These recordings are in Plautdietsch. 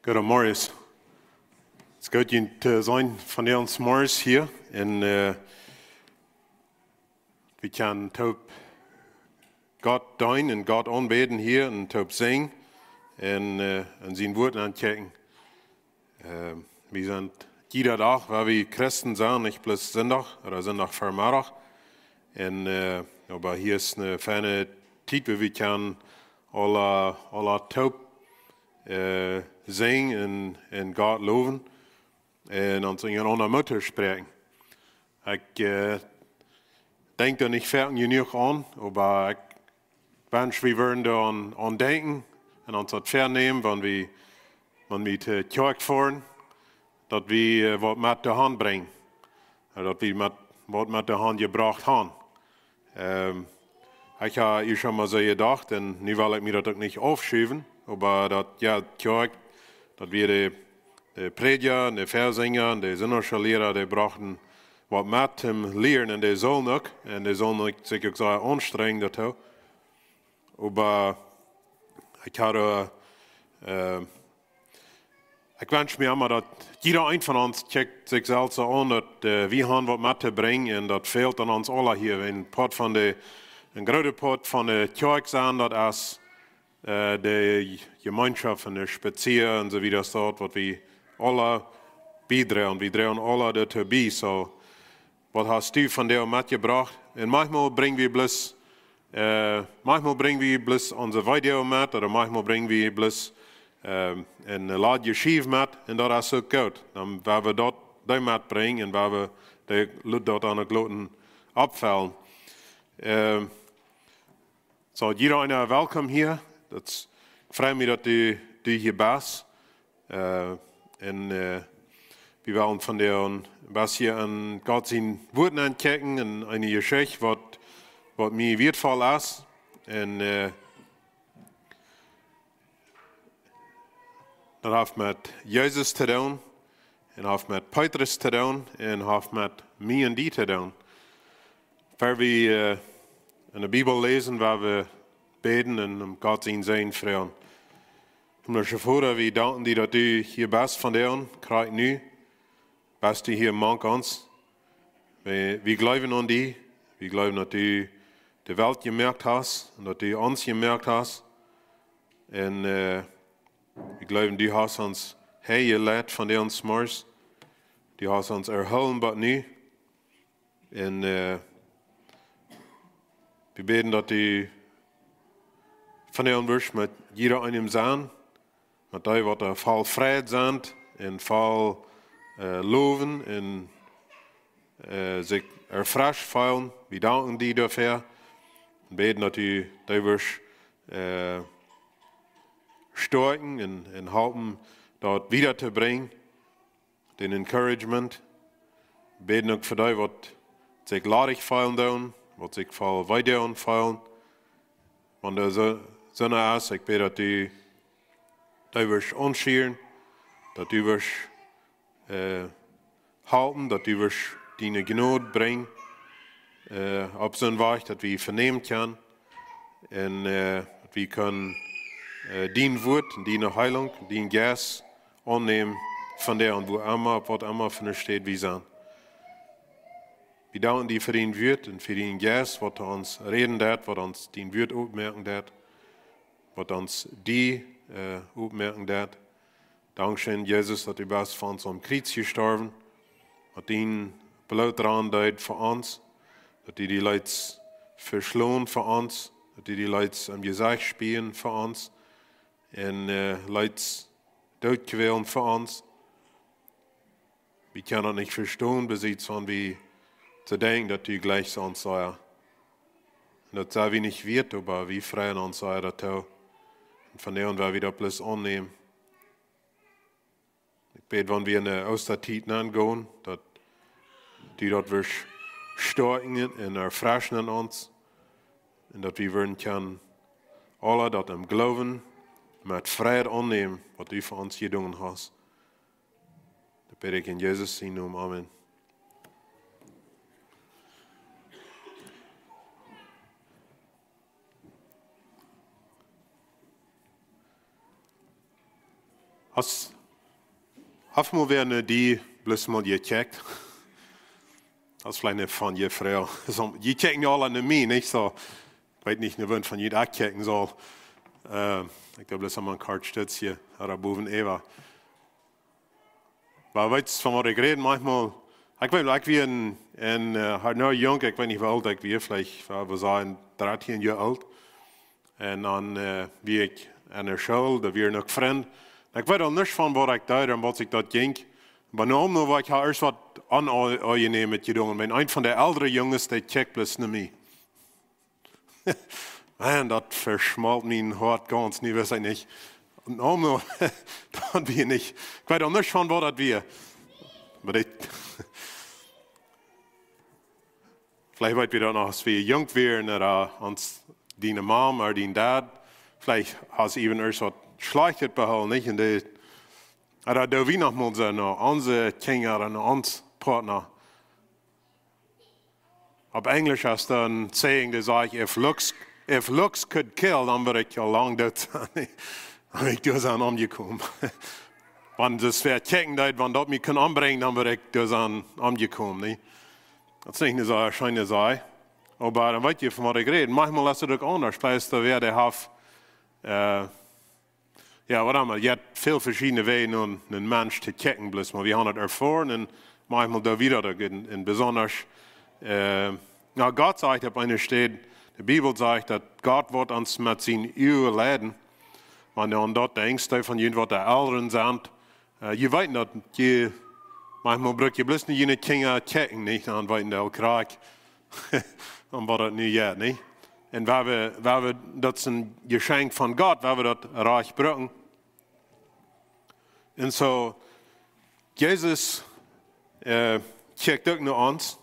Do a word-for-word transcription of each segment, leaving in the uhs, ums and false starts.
Goodemorjes. Daut es goot, junt to seenen vondoag zemorjes hia. Un, äh, wie kjennen toop Gott deenen un Gott aunbäden hia un toop sinjen un, äh, en sien Wort aunkjikjen. Äh, wie sent jieda Dach, wua wie Christen sent, nich bloos Sindach ooda Sindach Vemeddach. Un, äh, oba hia es eene feine Tiet, wua wie kjennen aula, aula toop, äh, sinjen un, un Gott lowen un ons unjarenaunda Moot toospräakjen. Ekj, äh, denkj doa nich foaken jenuach aun, oba ekj wensch, wie wudden doa aun, aun denkjen un ons daut väanämen, wan wie, wan wie to Kjoakj foaren, daut wie, äh, waut met doa han brinjen. Äh, daut wie met, waut met doa han jebrocht han. Ähm, ekj hab ieescht emol soo jedocht, un nu well ekj mie daut uk nich aufschuwen, oba daut, jo, Kjoakj, daut wie de, de Prädja un de Väasinja un de Sindachschoolliera, dee brochten waut met toom lieren un dee sullen uk, un dee sullen uk, sikj uk sea aunstrenjen doatoo. Oba ekj hab, äh, ekj wensch mie emma, daut jieda eent von ons kjikjt sikj selfst soo aun, daut, äh, wie han waut met to brinjen un daut fält aun ons aula hia. Een Poat von de, een groota Poat von de Kjoakj sennen, daut es, äh, de Jemeenschoft un de Spazia un soo wieda, daut waut wie aula biedroagen. Wie droagen aula doatoo bie. Soo, waut hast du vondoag metjebrocht? Un maunchmol brinj wie bloos, äh, maunchmol brinj wie bloos onse Video met, ooda maunchmol brinj wie bloos, äh, eene ladje Schiew met, un daut es uk goot. Dan woa wie daut, dee metbrinjen un woa wie dee, lot daut aun de Gloten opfellen. Äh, soo, jieda eena, welkom hia. Daut es, ekj frei mie, daut du, du hia best. Äh, un, äh, wie wellen vondoag een bät en Gott sien Wort aunkjikjen un eene Jeschicht, waut, waut mie wieetvoll es. Un, äh, daut haft met Jesus to doonen, un haft met Petrus to doonen, un haft met mie un die to doonen. Ea wie, äh, en de Bibel läsen, woa wie bäden un om Gott sien Säajen froagen. Himlischa Voda, wie danken die, daut du hia best vondoag, krakjt nu, best du hia mank ons. Wie, wie jleewen aun die, wie jleewen, daut du de Welt jemoakt hast un daut du ons jemoakt hast. Un, äh, wie jleewen, du hast ons häajeleit vondoag zemorjes. Du hast ons erhoolen bat nu. Un, äh, wie bäden, daut du vondoag wurscht met jieda eenem sennen, met dee, waut doa voll Freid sent un voll, äh, lowen un, äh, sikj erfrescht feelen. Wie danken die doafäa. Un bäden, daut du dee wurscht, äh, stoakjen un, un halpen, daut wieda to brinjen, dän Encouragement. Bäden uk fa dee, waut sikj ladich feelen doonen, waut sikj voll Wee doonen feelen. Wan doa soo, soo eena es, ekj bäd, daut du dee wurscht aunschieren, daut du wurscht, äh, halpen, daut du wurscht diene Jnod brinjen, äh, opp soon Wajch, daut wie vernämen kjennen. Un, äh, daut wie kjennen, äh, dien Wort, diene Heilunk, dien Jeist aunnämen vondoag, wua emma, opp waut emma fa eene Städ wie sent. Wie danken die fa dien Wort un fa dien Jeist, waut ons räden deit, waut ons dien Wort oppmoaken deit, waut ons die, äh, oppmoaken deit. Dankscheen, Jesus, daut du best fa ons aum Kjriez jestorwen, daut dien Bloot rannen deed fa ons, daut du die leetst veschlonen fa ons, daut du die leetst aum Jesecht spieen fa ons un, äh, leetst dootkwälen fa ons. Wie kjennen daut nich vestonen, besiets wan wie to denkjen, daut du jlikjst ons sea. Un daut sent wie nich wieet, oba wie freien ons sea doatoo. Un vondoag woa wie daut bloos aunnämen. Ekj bäd, wan wie en de Oostatiet nengonen, daut du daut wurscht stoakjen un erfreschen en ons. Un daut wie wudden kjennen aule daut em Gloowen met Freid aunnämen, waut du fa ons jedonen hast. Daut bäd ekj en Jesus sien Nomen. Amen. Aus, Oftmol woaren dee bloos mol jecheckt. Daut es veleicht eene von june Froagen. Soo, dee checken aula no mie, nich soo? Ekj weet nich, no wäm von junt ekj checken saul. Äh, ekj hab bloos aul een kort Stootje, doa bowen äwa. Oba weetst von waut ekj räd? Maunchmol, ekj weet, ekj wia en, en, äh, halt noch junk, ekj weet nich woo oolt ekj wia, veleicht, äh, wie sajen dartieen Joa oolt. Un dan, äh, wia ekj aun de School, doa wieren uk Frind. Ekj weet aul nuscht von waut ekj deed un waut sikj daut jinkj. Oba nu, nu wia ekj ieescht waut onaunjenämet jedonen. Wan een von de eldre Junges, dee checkt bloos no mie. Maun, daut veschmolt mien Hoat gaunz, nu wist ekj nich. Nu, nu, daut wia nich. Ekj weet aul nuscht von waut daut wia. Oba ekj, veleicht weet wie daut noch, aus wie junk wieren, ooda ons, diene Mom ooda dien Dad, veleicht haud eent ieescht waut Schlajchtet behoolen, nich? Un dee, ooda doa wia noch mol soo, no, onse Kjinja, no, ons Partner. Opp Enjlisch es doa een saying, dee sajcht: "If looks, if looks could kill, dan wudd ekj aul lang doot sennen." Dan wudd ekj doa sennen omjekomen. Wan daut wäa checken deed, wan daut mie kunn ombrinjen, dan wudd ekj doa sennen omjekomen, nä? Daut es nich eene soo scheene Sach. Oba dan weet jie, von waut ekj räd. Maunchmol es daut uk aundasch. Veleicht doa wäa, dee haft, äh, jo, waut emma. Jie haben väl veschiedne Wäaj om eenen Mensch to checken, bloos mau. Wie haben daut erfoaren un maunchmol doo wie daut uk en, en besondasch, äh, nu, Gott sajcht opp eene Städ, de Bibel sajcht, daut Gott woat ons met sien Uagen leiden. Wan du aun daut denkjst, dee von junt waut de Elren sent, äh, jie weeten daut, jie, maunchmol bruck jie bloos no june Kjinja checken, nich? Dan weeten dee aul krakjt, om waut daut nu jeit, nich? Un wan wie, wan wie, daut es een Jeschenkj von Gott, wan wie daut rajcht brucken. Un soo, Jesus, äh, checkt uk no ons.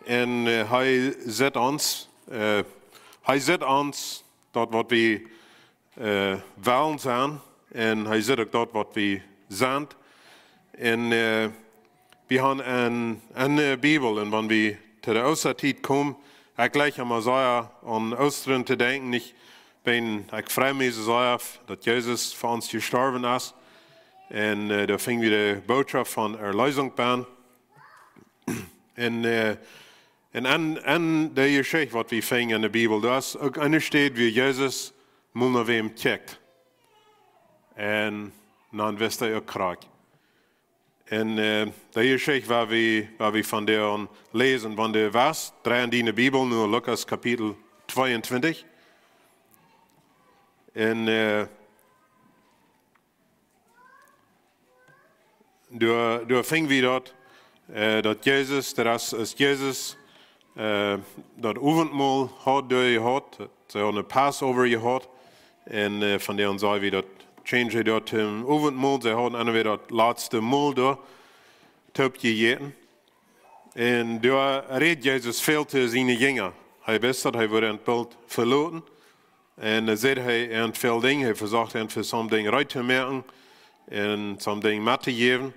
Un, äh, hee sitt ons, äh, hee sitt ons, daut waut wie, äh, wellen sennen. Un hee sitt uk daut waut wie sent. Un, äh, wie haben en, en de Bibel, un wan wie to de Oostatiet komen, ekj jleich emma sea aun Oostren to denkjen, nich? Wan ekj frei mie soo sea, daut Jesus fa ons jestorwen es. Un, äh, doa finj wie de Botschaft von Erlösung bennen. Un, äh, un en, en de Jeschicht, waut wie finjen en de Bibel, doa es uk eene Städ, wua Jesus mol no wäm checkt. Un dan wist hee uk krakjt. Un, äh, de Jeschicht, wua wie, wua wie von doa läsen, wan du west, drei en diene Bibel no Lukas Kapitel tweeuntwintich. Un, äh, doa, doa finj wie daut, äh, daut Jesus, daut es, aus Jesus, äh, daut Owentmol haud doa jehaut, see hauden Passover jehaut, un, äh, von doa aun saj wie daut, change daut toom Owentmol, see hauden entwäda daut latste Mol doa toop jejäten. Un doa räd Jesus väl to siene Jinja. Hee wist daut, hee wudd an boolt veloten. Un, äh, säd hee an väl Dinja, hee vesocht an fa some Dinja reed to moaken un some Dinja mettojäwen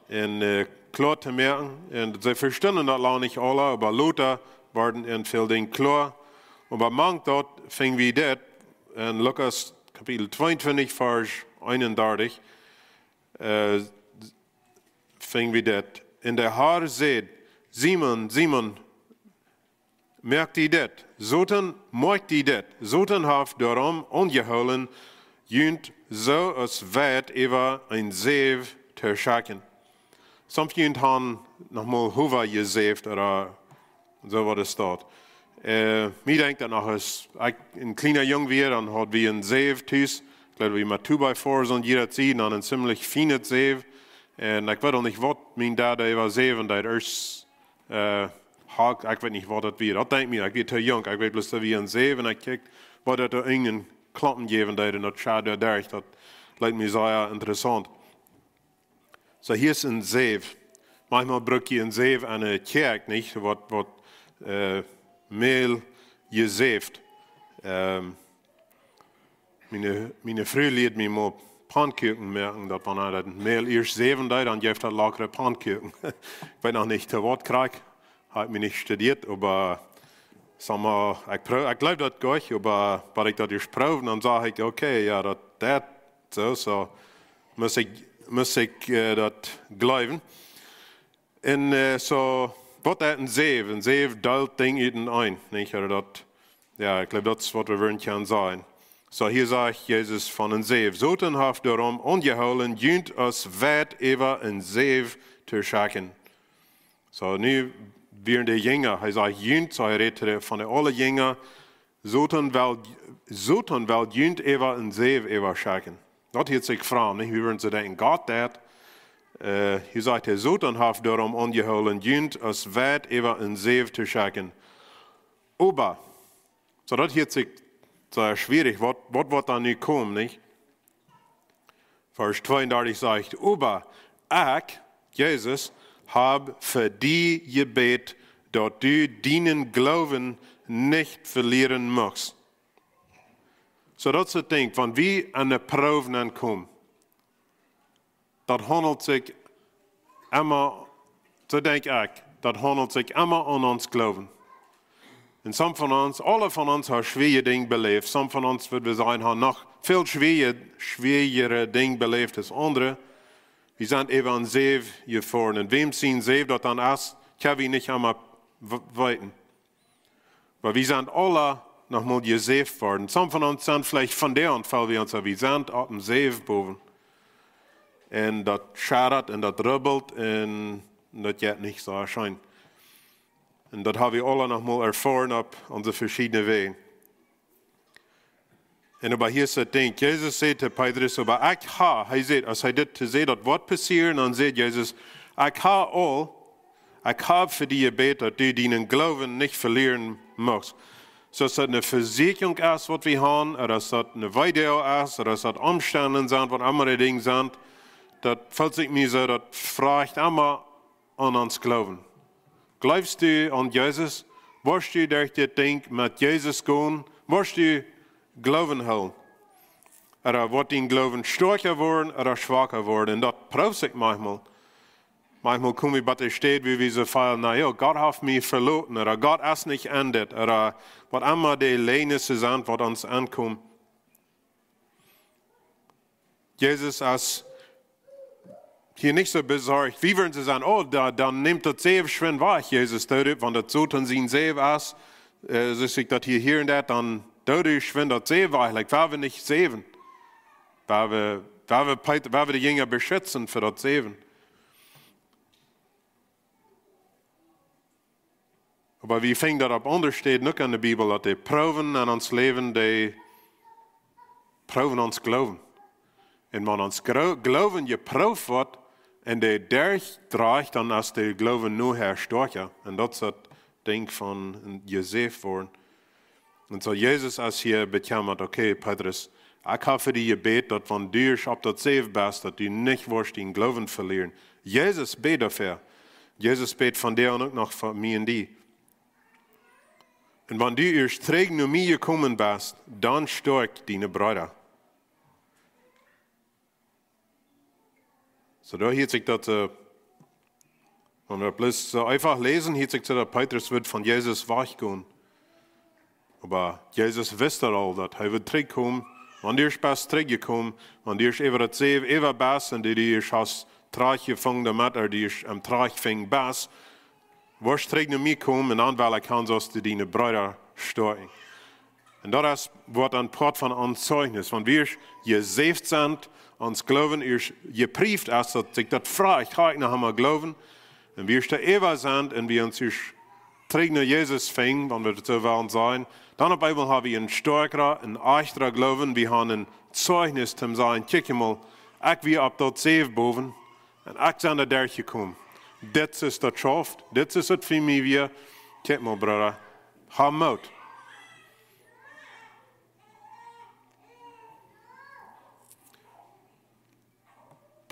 un, äh, kloa to moaken. Un see vestunden daut lang nich aula, oba lota worden an väl Dinja kloa. Oba mank daut finj wie dit en Lukas Kapitel tweeuntwintich, Varsch eenundartich, äh, finj wie dit. Un de Herr säd: "Simon, Simon, moak die dit, Soton, moak die dit, Soton haft doarom aunjehoolen, junt soo aus Weit äwa een Säw to schekjen." Some von junt haben noch mol Hoover jesäft ooda soo waut es daut. Äh, mie denkjt daut noch, aus ekj een kjliena Jung wia, dan haud wie een Säw tus. Ekj jleew, wie met two by fours aun jieda Sied, dan een zimlich fienet Säw. Un ekj weet aul nich, waut mien Dad doa äwa säwen deed. Ieescht, äh, Hakj, ekj weet nich, waut daut wia. Daut denkj mie, ekj wia too junk. Ekj weet bloos, daut wia een Säw un ekj kjikj, waut daut doa en Klompen jäwen deed un daut schad doa derch. Daut leet mie sea interessaunt. Soo, hia es een Säw. Maunchmol bruck jie een Säw en de Kjäakj, nich? Waut, waut, äh, Mäl jesäft. Ähm, miene, miene Fru lieed mie mol Pannkuaken moaken, daut wan eena daut Mäl ieescht säwen deed, dan jeef daut lackre Pannkuaken. Ekj weet noch nich, to waut krakjt, hab ekj mie nich studieet, oba, saj mau, ekj proo-, ekj jleew daut goot, oba wan ekj daut ieescht proowd, dan sach ekj, okay, jo, daut, daut soo, soo. Must ekj must ekj äh, daut jleewen. Un äh, soo, waut es een Säw? Een Säw deelt Dinja utenaunda, nich? Ooda daut, jo, ekj jleew, daut es waut wie wudden kjennen sajen. Soo, hia sajcht Jesus von een Säw. Soton haft doarom aunjehoolen, junt aus Weit äwa een Säw to schekjen. Soo, nu wieren de Jinja, hee sajcht junt, soo hee rät von de aule Jinja, Soton well, Soton well junt äwa een Säw äwa schekjen. Daut hieet sikj fromm, nich? Wie wudden soo denkjen, Gott daut. Äh, hia sajcht hee, Soton haft doarom aunjehoolen, junt aus Weit äwa een Säw to schekjen. Oba, soo daut hieet sikj sea schwierich, waut, waut woat dan nu komen, nich? Varsch tweeundartich sajcht, Oba ekj, Jesus, hab fa die jebät, daut du dienen Gloowen nich velieren muchst. Soo daut see denkjt, wan wie aun de Proow nenkomen, daut haundelt sikj emma, soo denkj ekj, daut haundelt sikj emma om ons Gloowen. Un some von ons, aule von ons haben schwoare Dinja beläft. Some von ons, wudd wie sajen, haben noch väl schwoare, schwoare Dinja beläft aus aundre. Wie sent äwa een Säw jefoaren. Un wäm sien Säw daut dan es, kjenn wie nich emma w-, weeten. Oba wie sent aule noch mol jesäft worden. Some von ons sent veleicht von doa aun, wiels wie ons, wie sent opp een Säw bowen. Un daut schadat un daut rubbelt un daut jeit nich soo scheen. Un daut hab wie aule noch mol erfoaren opp onse veschiedne Wäaj. Un oba hia es daut Dinkj, Jesus säd to Petrus, oba ekj hab, hee säd, aus hee dit to säd, daut woat passieren, dan säd Jesus, ekj hab aul, ekj hab fa die jebät, daut du dienen Gloowen nich velieren muchst. Soo aus daut eene Vesieekjunk es, waut wie haben, ooda aus daut eene Weedoag es, ooda aus daut Omstend sent, waut emma de Dinja sent, daut felt sikj mie soo, daut froagt emma om ons Gloowen. Jleefst du aun Jesus? Woascht du derch dit Dinkj met Jesus gonen? Woascht du Gloowen hoolen? Ooda woat dien Gloowen stoakja woaren ooda schwaka woaren? Un daut prooft sikj maunchmol. Maunchmol kom wie bie de Städ, wua wie soo feelen, na jo, Gott haft mie veloten, ooda Gott es nich endat, ooda waut emma de Läajes sent, waut ons aunkomen. Jesus es hia nich soo besorcht. Wie wudden soo sajen, oh, da, dan nemt daut Säw schwind wajch. Jesus, daut, wan daut Soton sien Säw es, äh, soo aus ekj daut hia hieren deed, dan doo du schwind daut Säw wajch. Like, wie wellen nich säwen. Wie wellen, wie wellen Pet-, wie wellen de Jinja beschitzen fa daut Säwen. Oba wie finjen daut opp aundre Städen uk en de Bibel, daut de Proowen en ons Läwen, dee proowen ons Gloowen. Un wan ons Gro-, Gloowen jeprooft woat un dee derchdroacht, dan es de Gloowen nohäa stoakja. Un daut es daut Dinkj von een jesäft woaren. Un soo Jesus es hia bekjemmat, okay, Petrus, ekj hab fa die jebät, daut wan du opp daut Säw best, daut du nich woascht dienen Gloowen velieren. Jesus bät doafäa. Jesus bät von die un uk noch von mie un die. Un wan du ieescht trigj no mie jekomen best, dan stoakj diene Breeda. Soo, doa hieet sikj daut, äh, wan wie bloos soo eefach läsen, hieet sikj soo, daut Petrus wudd von Jesus wajchgonen. Oba Jesus wist daut aul, daut hee wudd trigjkomen. Wan du ieescht best trigjjekomen, wan du ieescht äwa daut Säw äwa best un du, du ieescht hast trigjjefungen doamet, ooda du ieescht aum trigjfinjen best, woascht trigj no mie komen un dan well ekj han, soo aus du diene Breeda stoakjen. Un daut es, woat een Poat von ons Zeichnis. Wan wie jesäft sent, ons Gloowen es jeprooft, aus daut sikj daut froagt, hab ekj noch emma Gloowen? Un wie doa äwa sent un wie ons es trigj no Jesus finjen, wan wie daut soo wellen sajen, dan opp eemol hab wie een stoakjra, een echtra Gloowen, wie han een Zeichnis toom sajen, kjikj mol, ekj wia opp daut Säw bowen, un ekj sie doa derchjekomen. Dit es daut schauft, dit es daut fa mie wia. Kjikj mol, Brooda, hab Moot.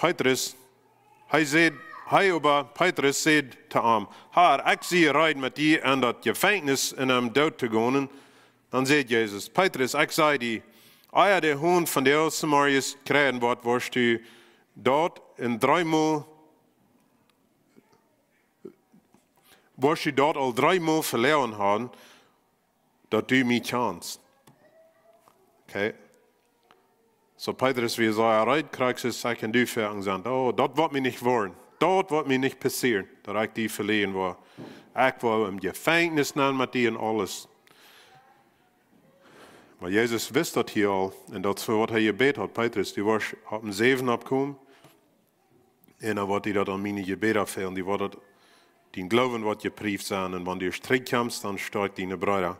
Petrus, hee säd, hee oba, Petrus säd to am, Herr, ekj sie reed met die en daut Jefenkjnis un em Doot to gonen. Dan säd Jesus, Petrus, ekj saj die, ea de Hon vondoag zemorjes kjreien woat, woascht du daut en dreemol, woascht du daut aul dreemol veleajen haben, daut du mie kjanst. Okay. So Petrus wia soo reed, krakjt soo aus ekj un du veleicht sent. Oh, daut woat mie nich woaren. Daut woat mie nich passieren, daut ekj die veläajnen woa. Ekj woa em Jefenkjnis nenn met die un aules. Oba Jesus wist daut hia aul. Un daut es fa waut hee jebät haud: Petrus, du woascht opp een Säwen oppkomen. Un dan woat die daut aun miene Jebäda fälen. Die woat daut, dien Gloowen woat jepreeft sennen. Un wan du trigj kjemst, dan stoakj diene Breeda.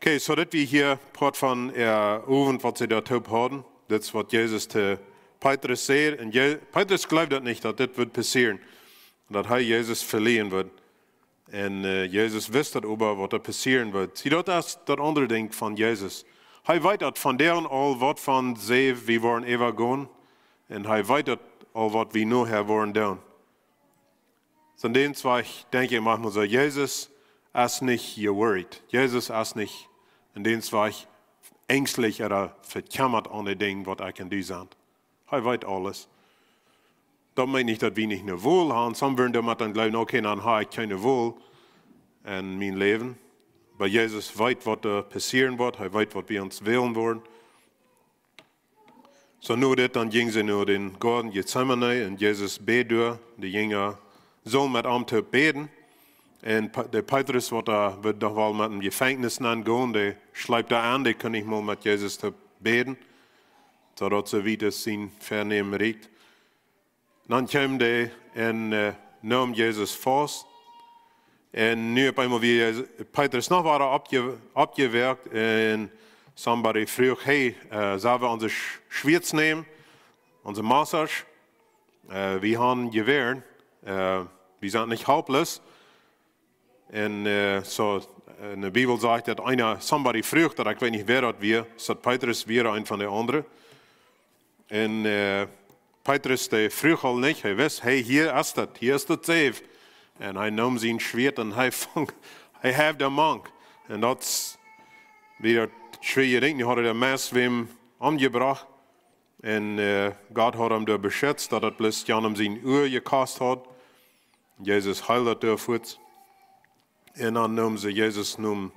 Okay, so daut wia hia Poat von dän Owent, waut see doa toop hauden. Daut es waut Jesus to Petrus säd. Un Je-, Petrus jleewd daut nich, daut dit wudd passieren. Daut hee Jesus veläajnen wudd. Un, äh, Jesus wist daut oba, waut doa passieren wudd. See, daut es daut aundre Dinkj von Jesus. Hee weet daut vondoag aul, waut von Säw wie woaren äwagonen. Un hee weet daut aul, waut wie nohäa woaren doonen. Soo en dän Wajch denkj ekj maunchmol soo, Jesus es nich worried. Jesus es nich en dän Wajch enjstlich ooda vekjemmat aun de Dinja, waut ekj un du sent. Hee weet aules. Daut meent nich, daut wie nich ne Wol haben. Some wudden doamet dan jleewen, okay, dan hab ekj kjeene Wol en mien Läwen. Oba Jesus weet, waut doa passieren woat. Hee weet, waut wie ons wellen woaren. So no dit, dan jinjen see no dän Goaden Getsemane un Jesus bäd doa. De Jinja sullen met am toop bäden. Un Pe-, de Petrus, waut doa, wudd doch woll met em Jefenkjnis nenn gonen, dee schleep doa aun, dee kunn nich mol met Jesus toop bäden. Soo daut soo wiet es sien Vernämen rieekjt. Dan kjeemen dee un, äh, neemen Jesus faust. Un nu opp eemol wia Jesus, Petrus noch wada oppje-, oppjewakjt un somebody fruach: Hey, äh, sell wie onse Sch-, Schwieet nämen, onse Messers? Äh, wie haben Jewäaren, äh, wie sent nich helpless. Un, äh, so, äh, en de Bibel sajcht daut eena, somebody fruach daut, ekj weet nich, wäa daut wia, es daut Petrus wia, eena von de aundre. Un, äh, Petrus, dee fruach aul nich, hee wist, hey, hia es daut, hia es daut Säw. Un hee neem sien Schwieet un hee funk, hee haft am mank. Un daut es wada daut schwoare Dinkj, nu haud hee de Mess wäm omjebrocht. Un, äh, Gott haud am doa beschitzt, daut daut bloos Jan om sien Ua jekost haud. Jesus heeld daut doa fuaz. Un dan neemen see Jesus nom,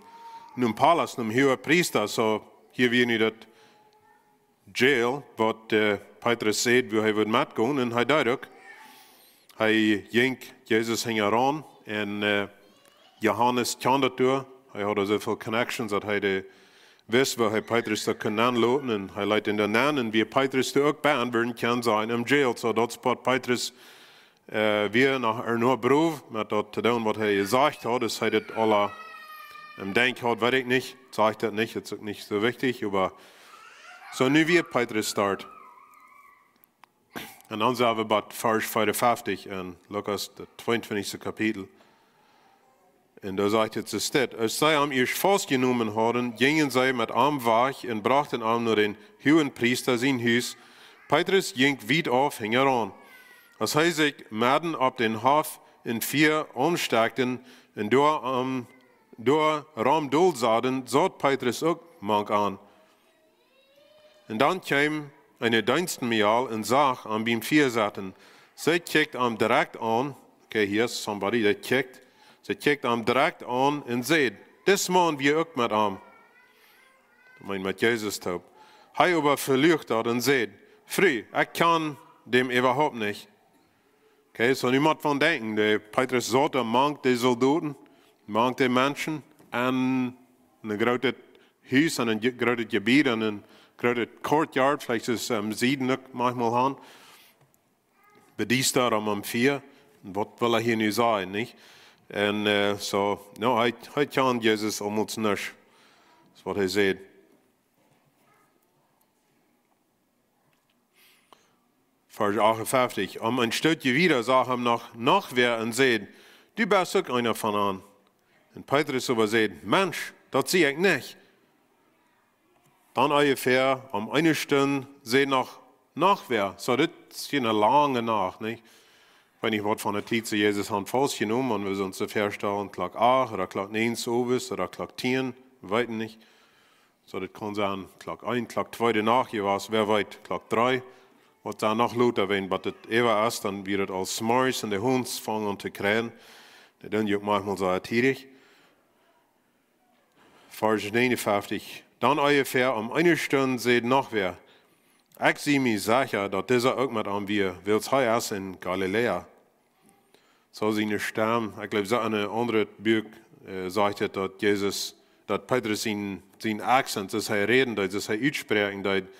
nom Palast, nom Huagepriesta. So, hia wia nu daut Jail, waut, äh, Petrus säd, wua hee wudd metgonen. Un hee deed uk. Hee jinkj Jesus hinjaraun. Un, äh, Johanes kjand daut doa. Hee haud soo väl connections, daut hee de wist, wua hee Petrus doa kunn nenn loten. Un hee leet am doa nenn. Un wia Petrus doa uk bie, un wudden kjennen sennen em Jail. So, daut es waut Petrus äh, wia noch, ea noch brow met daut to doonen, waut hee jesajcht haud. Aus hee dit aula em Denkj haud, weet ekj nich. Sajcht daut nich, daut es uk nich soo wichtich, oba so nu wia Petrus doa. Un dan sent wie bie Varsch veeaunfeftich en Lukas, daut tweeuntwintichste Kapitel. Un doa sajcht et soo dit: Aus see am ieescht faustjenomen hauden, jinjen see met am wajch un brochten am no dän Huagepriesta sien Hus. Petrus jinkj wiet auf hinjaraun. Aus hee sikj medden opp dän Hoff em Fia aunstekjten un doa am, doa rom dol sauten, saut Petrus uk mank an. Un dan kjeem eene Deenstmäagd un sach am biem Fia sitten. See kjikjt am direkt aun. Okay, hia es somebody, dee kjikjt. See kjikjt am direkt aun un säd: Dis Maun wia uk met am. Ekj meen, met Jesus toop. Hee oba veluach daut un säd: Fru, ekj kjan dän äwahaupt nich. Okay, so nu mott eena denkjen, de Petrus saut doa mank de Soldoten, mank de Menschen, en een grootet Hus, en een je-, grootet Jebied, en een grootet courtyard, veleicht es, ähm, Sieden uk maunchmol han. Bediesta om am Fia. Waut well hee hia nu sajen, nich? Un, äh, so, no, hee, hee kjand Jesus aulmols nich. Daut es waut hee sajcht. Varsch achtundfeftich. Om een Stootje wieda sach am noch, noch wäa un säd: Du best uk eena von an. Un Petrus oba säd: Mensch, daut sie ekj nich. Dan onjefäa om eene Stund säd noch, noch wäa. So, dit es hia eene lange Nacht, nich? Ekj weet nich, waut fa eene Tiet see Jesus han faustjenomen, wan wie ons soo väastalen, Klock acht ooda Klock näajen Owes ooda Klock tieen, weet nich. So, daut kaun sennen Klock eent, Klock twee de Nacht jewast, wäa weet, Klock dree. Waut dan noch lota, wan bat et äwa es, dan wia et aul zemorjes un de Hunt fungen aun to kjreien. Dee doonen je uk maunchmol soo tiedich. Varsch negenunfeftich. Dan onjefäa om eene Stund säd noch wäa: Ekj sie mie secha, daut disa uk met am wia, wiels hee es en Galiläa. Soo siene Stemm, ekj jleew, soo en een aundret Buak, äh, sajcht et, daut Jesus, daut Petrus sien, sien accent, aus hee räden deed, aus hee utspräakjen deed,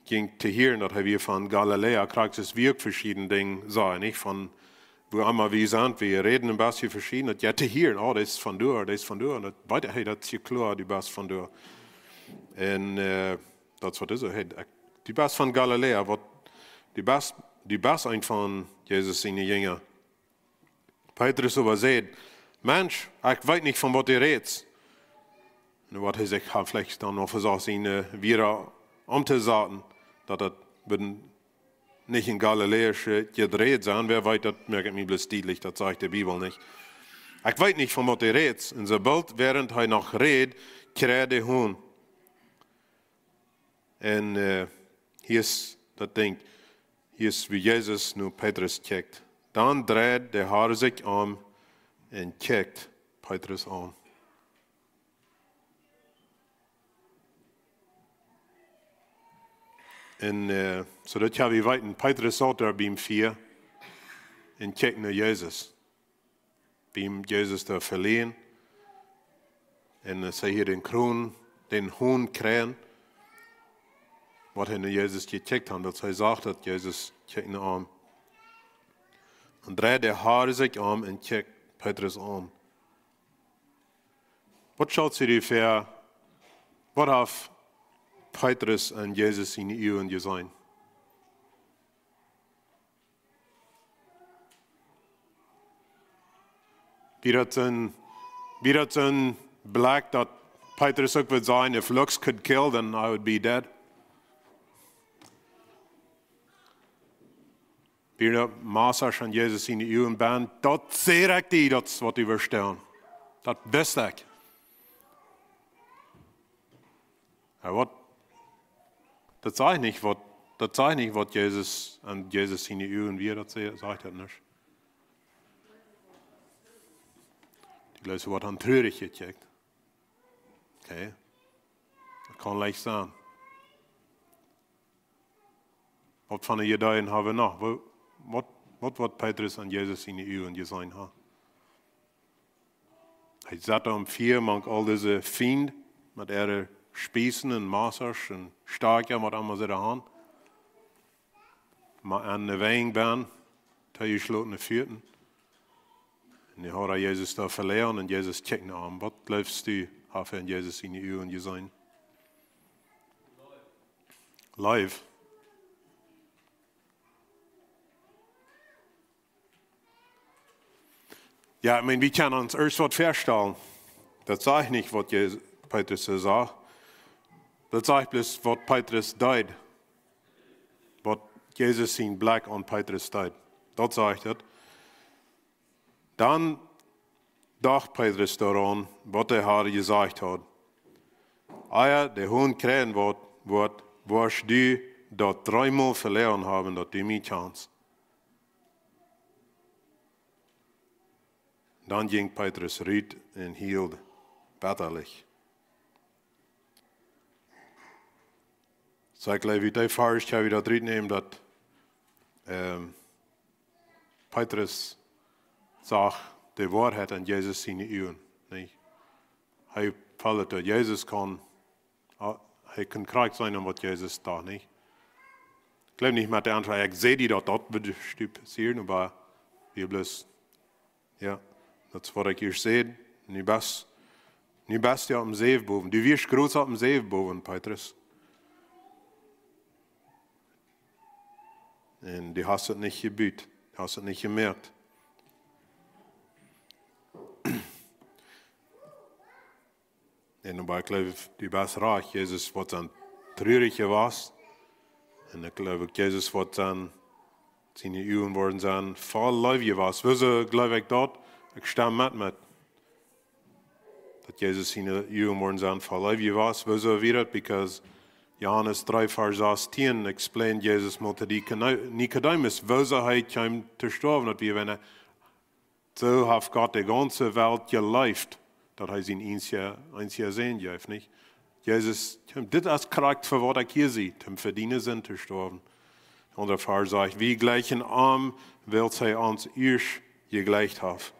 jinkj to hieren, daut hee wia von Galiläa, krakjt aus wie uk veschiedne Dinja sajen, nich? Von wua emma wie sent, wie räden een bät veschieden, daut jeit to hieren, oh, daut es von doa, daut es von doa, un daut weet, hey, daut es je kloa, du best von doa. Un, äh, daut es waut es, hey, ekj, du best von Galiläa, waut, du best, du best een von Jesus siene Jinja. Petrus oba säd: "Mensch, ekj weet nich, von waut du rätst." Un waut hee sikj haud veleicht dan noch vesach sien, äh, wada omtosaten, daut daut wia nich en galiläische Jedräd sennen, wäa weet, daut moakt et mie bloos dietlich, daut sajcht de Bibel nich. "Ekj weet nich, von waut du rätst." Un soo boolt, wäarent hee noch räd, kjrieech de Hon. Un, äh, hia es daut Dinkj. Hia es, woo Jesus no Petrus kjikjt. Dan dreid de Har sikj om un kjikjt Petrus aun. Un, äh, soo daut jie weeten, Petrus saut doa biem Fia un kjikjt no Jesus. Biem Jesus doa veloaren. Un, äh, see hia dän Kron, dän Hon kjrieech, waut hee no Jesus jekjikjt haud, daut hee sach, daut Jesus kjikjt no am. Dan dreid de Har sikj om un kjikjt Petrus aun. Waut schauft jie doa väa? Waut haft Petrus en Jesus siene Uagen jeseenen? Wia daut een, wia daut een Blikj, daut Petrus uk wudd sajen: "If looks could kill, then I would be dead"? Wia daut Massa aun Jesus siene Uagen bie, daut säd ekj die, daut es waut du woascht doonen. Daut wist ekj. Jo, waut, daut sajcht nich waut, daut sajcht nich waut Jesus, en Jesus siene Uagen wia, daut sajcht, sajcht daut nich. Dee leet waut aun truarich jekjikjt. Okay. Daut kaun leicht sennen. Waut fa Iedeen hab wie noch? Waut, waut, waut woat Petrus en Jesus siene Uagen jeseenen haben? Hee saut doa em Fia mank aul dise Fiend met äare Spiessen un Massasch un Stakja, waut emma see doa hauden. Mau aun de Wenj bie, toojeschlotne Fäten. Un dee haud Jesus doa veloaren un Jesus kjikjt no am. Waut jleefst du, haft hee en Jesus siene Uagen jeseenen? Leew. Jo, ekj meen, wie kjennen ons ieescht waut väastalen. Daut sajcht nich waut Je-, Petrus sach. Daut sajcht bloos waut Petrus deed. Waut Jesus sien Blikj aun Petrus deed. Daut sajcht et. Dan docht Petrus doaraun, waut de Har jesajcht haud: "Ea de Hon kjreien woat, woat, woascht du daut dreemol veloaren haben, daut du mie kjanst." Dan jinkj Petrus rut un huld bettalich. Soo, ekj jleew, ut dee Varsch kjenn wie daut rutnämen, daut, ähm, Petrus sach de Woarheit en Jesus siene Uagen, nich? Hee feeld daut Jesus kunn, ah, hee kunn krakjt seenen waut Jesus docht, nich? Ekj jleew nich met de Auntwuat, ekj säd die daut, daut wudd passieren, oba wie bloos, jo, daut es waut ekj ieescht säd. Nu best, nu best du oppem Säw bowen. Du wieescht groot oppem Säw bowen, Petrus. Un du hast et nich jebut, hast et nich jemoakt. Un oba ekj jleew, du best rajcht, Jesus woat sennen truarich jewast. Un ekj jleew uk, Jesus woat sennen, siene Uagen woaren sennen voll Leew jewast. Wuarom jleew ekj daut? Ekj stemm met, met daut Jesus siene Uagen woaren sennen voll Leew jewast. Wuarom wia daut? Because Johanes dree Varsch sastieen explained Jesus mol to Nikodemus, wuarom hee kjeem to stoawen, daut wia, wan hee Soo haft Gott de gaunze Welt jeleeft, daut hee sienen eensja-, eensja Sän jeef, nich? Jesus, dit es krakjt fa waut ekj hia sie, om fa diene Sind to stoawen. Un de Varsch sajcht, wie jleichen am, wiels hee ons ieescht jejleicht haft.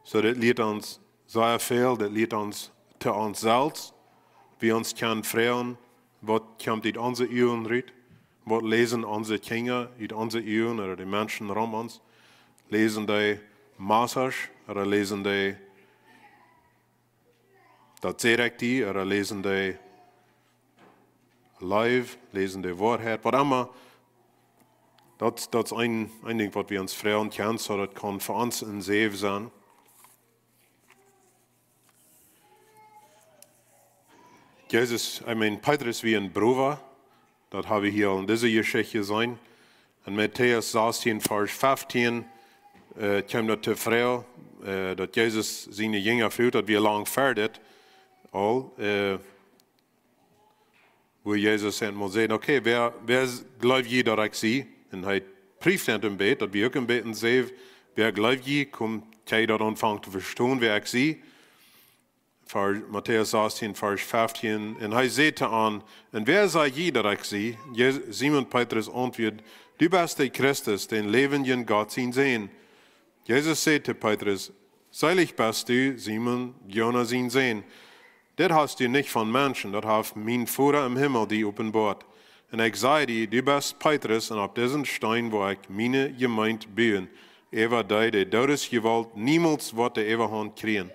Soo, dit lieet ons sea väl, dit lieet ons to ons selfst, wie ons kjennen froagen, waut kjemt ut onse Uagen rut? Waut läsen onse Kjinja ut onse Uagen ooda de Menschen rom ons? Läsen dee Massage ooda läsen dee daut Direkte ooda läsen dee Leew, läsen dee Woarheit, waut emma. Daut, daut es een, een Dinkj waut wie ons froagen kjennen, soo daut kaun fa ons een Säw sennen. Jesus, I mean, Petrus wia een Browa, daut hab wie hia aul en dise Jeschicht jeseenen. En Matäus sastieen, Varsch feftieen, äh, kjeem daut to Froag, äh, daut Jesus siene Jinja fruach, daut wia lang ver dit aul, äh, wua Jesus eenmol säd, okay, wäa, wäa jleew jie daut ekj sie? Un hee prieft an een bät, daut wia uk een bät een Säw, wäa jleew jie, kjeem hee daut aunfangen to vestonen, wäa ekj sie. Varsch, Matäus sastieen, Varsch feftieen. Un hee säd to an, un wäa saj jie daut ekj sie? Je-, Simon Petrus auntwuad, du best de Christus, dän läwendjen Gott sien Sän. Jesus säd to Petrus, seelich best du, Simon, Jona sien Sän. Dit hast du nich von Menschen, daut haft mien Voda em Himmel die openboat. Un ekj saj die, du best Petrus, un opp disen Steen woa ekj miene Jemeent buen, äwa dee de Doodesjewault niemols woat de Äwahaunt kjrieen.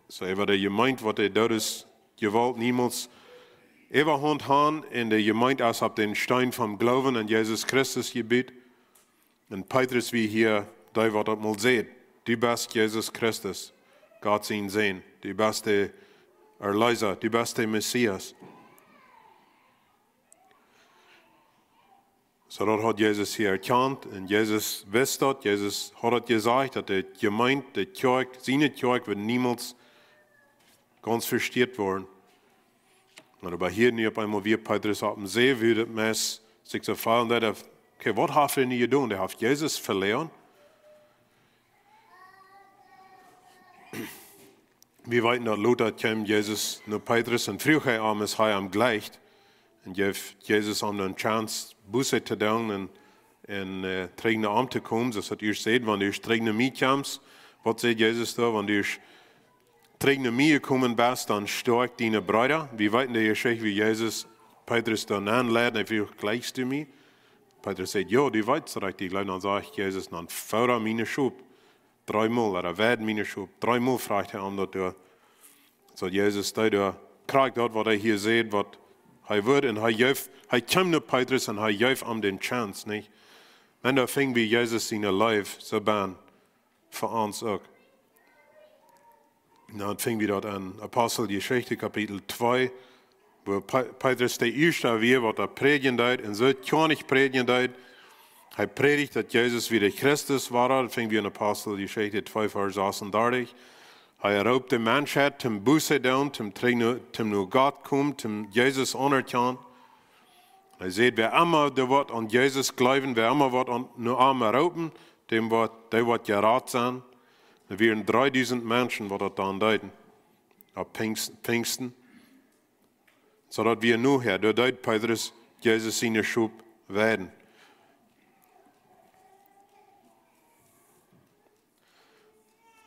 Soo, äwa de Jemeent woat de Doodesjewault niemols Äwahaunt han, un de Jemeent es opp dän Steen vom Gloowen aun Jesus Christus jebut. Un Petrus wia hia dee waut daut mol säd, du best Jesus Christus, Gott sien Sän, du best de Erleesa, du best de Messias. Soo daut haud Jesus hia erkjant, un Jesus wist daut, Jesus haud daut jesajcht, daut de Jemeent, de Kjoakj, siene Kjoakj woat niemols gaunz vesteat woaren. Un oba hia nu opp eenmol wia Petrus opp een Säw, wua daut Mensch sikj soo feelen deed, okay, waut haft hee nu jedonen? Dee haft Jesus veläajent. Wie weeten daut lota kjeem Jesus no Petrus un fruach hee am, aus hee am jleicht. Un jeef Jesus am eene Chance, Buße to doonen un, un, äh, trigj no am to komen. Soo aus daut ieescht säd, wan du ieescht trigj no mie kjemst, waut säd Jesus doa? Wan du ieescht trigj no mie jekomen best, dan stoakj diene Breeda. Wie weeten de Jeschicht, woo Jesus Petrus doa nenleid un hee fruach, jleichst du mie? Petrus säd, jo, du weetst daut ekj die jleew. Dan sajcht Jesus, dan foda miene Schop. Dreemol, ooda weid miene Schop. Dreemol fruach hee am daut doa. Soo Jesus deed doa krakjt daut, waut hee hia säd, waut hee wudd. Un hee jeef, hee kjeem no Petrus un hee jeef am dän Chance, nich? Un doa finj wie Jesus siene Leew soo benn fa ons uk. Un dan finj wie daut en Aposteljeschicht Kapitel twee, wua Pe-, Petrus de ieeschta wia, waut doa prädjen deed, un soo kjeem hee prädjen deed. Hee prädicht, daut Jesus wia de Christus wia, daut finj wie en Aposteljeschicht twee, Varsch sasuntachentich. Hee roopt de Menschheit toom Buße doonen, toom trigj no, toom no Gott komen, toom Jesus aunerkjanen. Hee säd, wäa emma doa woat aun Jesus jleewen, wäa emma woat aun, no am roopen, däm woat, dee woat jerat sennen. Doa wieren dreedusent Menschen, waut daut dan deeden. Opp Pingst-, Pingsten. Soo daut wia nohäa, doa deed Petrus Jesus siene Schop weiden.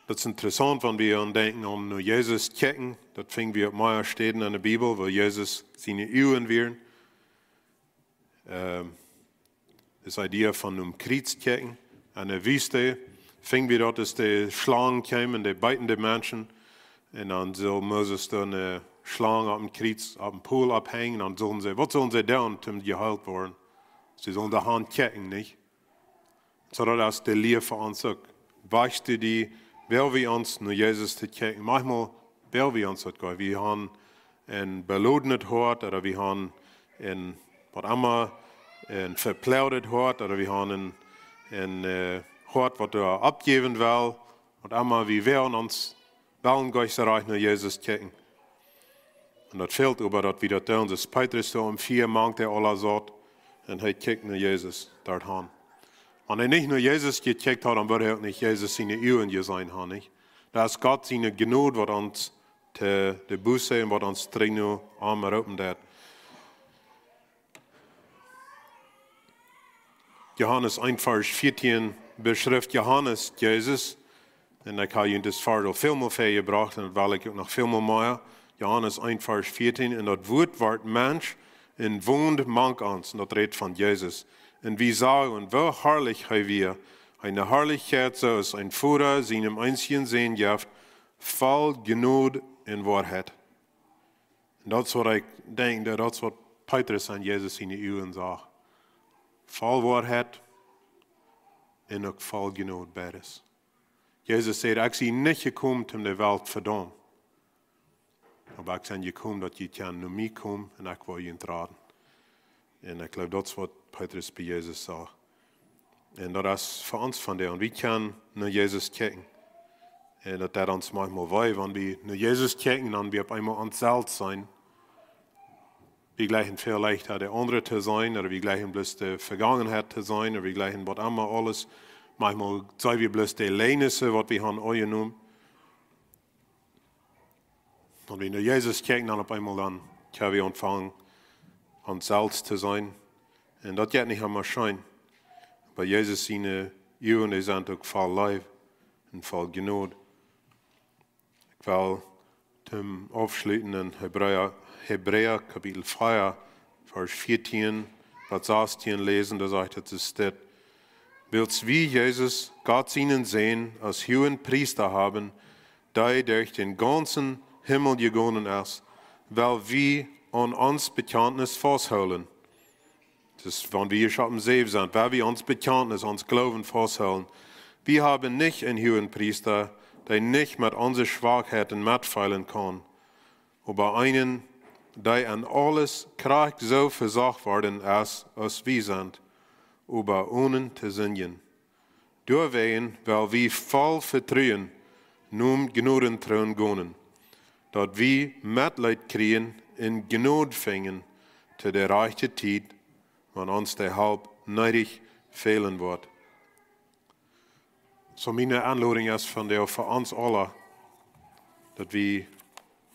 Daut es interessaunt, wan wie aun denkjen aun no Jesus kjikjen. Daut finj wie opp mea Städen en de Bibel, wua Jesus siene Uagen wieren. Ähm, dise Idee von nom Kjriez kjikjen. En de Wiest finj wie daut, aus de Schlang kjeem un dee beeten de Menschen. Un dan sull Moses doa eene Schlang opp een Kjriez, opp een Pool opphenjen. Dan sullen see, waut sullen see doonen, om jeheelt woaren? See sullen doa han kjikjen, nich? Soo daut es de Lia fa ons uk. Wajchst du die, well wie ons no Jesus to kjikjen? Maunchmol well wie ons daut goot. Wie han een belodenet Hoat, ooda wie han een, waut emma, een veplaudet Hoat, ooda wie han een, een, äh, Hoat, waut doa oppjäwen well, waut emma, wie wellen ons, wellen goot rajcht no Jesus kjikjen. Un daut fält oba, daut wie daut doonen. Soo aus Petrus doa em Fia mank dee aula saut, un hee kjikjt no Jesus doa han. Wan hee nich no Jesus jekjikjt haud, dan wudd hee uk nich Jesus siene Uagen jeseenen han, nich? Daut es Gott siene Jnod, waut ons to de Buße un waut ons trigj no am roopen deit. Johanes eent Varsch vieetieen beschrift Johanes Jesus. Un ekj hab junt dit Varsch aul väl mol väajebracht un daut well ekj uk noch väl mol mea. Johanes eent Varsch vieetieen: "Un daut Wuat wort Mensch un wond mank ons." Un daut rät von Jesus. "Un wie sagen, woo harlich hee wia. Eene Harlichkjeit, soo aus een Voda sienem eensjen Sän jeft, voll Jnod un Woarheit." Un daut es waut ekj denkj, daut, daut es waut Petrus aun Jesus siene Uagen sach. Voll Woarheit un uk voll Jnod, beides. Jesus säd: "Ekj sie nich jekomen om de Welt to vedaumen, oba ekj sie jekomen, daut jie kjennen no mie komen un ekj well junt raden." Un ekj jleew, daut es waut Petrus bie Jesus sach. Un daut es fa ons vondoag. Un wie kjennen no Jesus kjikjen. Un daut deit ons maunchmol wee, wan wie no Jesus kjikjen, dan wie opp eemol ons selfst seenen. Wie jleichen väl leichta de aundre to seenen, ooda wie jleichen bloos de Vegangenheit to seenen, ooda wie jleichen waut emma aules. Maunchmol seenen wie bloos de Lehnisse, waut wie haben aunjenomen. Wan wie no Jesus kjikjen, dan opp eemol dan kjenn wie aunfangen, ons selfst to seenen. Un daut jeit nich emma scheen. Oba Jesus siene Uagen, dee sent uk voll Leew un voll Jnod. Ekj well toom Aufschluten en Hebräa, Hebräa Kapitel vea, Varsch vieetieen bat sastieen läsen, doa sajcht et, es dit: "Wiels wie Jesus, Gott sienen Sän, aus Huagen Priesta haben, dee derch dän gaunzen Himmel jegonen es, well wie aun ons Bekjantnis fausthoolen." Daut es, wan wie hia opp dise Welt sent, well wie ons Bekjantnis, ons Gloowen fausthoolen. Wie haben nich eenen Huagen Priesta, dee nich met onse Schwakheiten metfeelen kaun, oba eenen, dee en aules krakjt soo vesocht worden es, aus wie sent, oba onen to sindjen. Doawäajen well wie voll Vetruen nom Jnodentroon gonen, daut wie Metleet kjrieen un Jnod finjen to de rajchte Tiet, wan ons de Help needich fälen woat. Soo miene Enlodunk es vondoag fa ons aula, daut wie,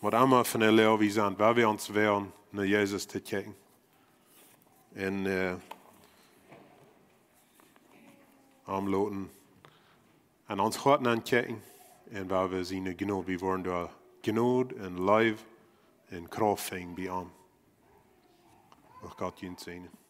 waut emma fa eene Loag wie sent, well wie ons woagen, no Jesus to kjikjen. Un, äh, am loten aun ons Hoat ankjikjen. Un well wie siene Jnod, wie woaren doa Jnod un Leew un Krauft finjen bie am. Mucht Gott junt säajnen.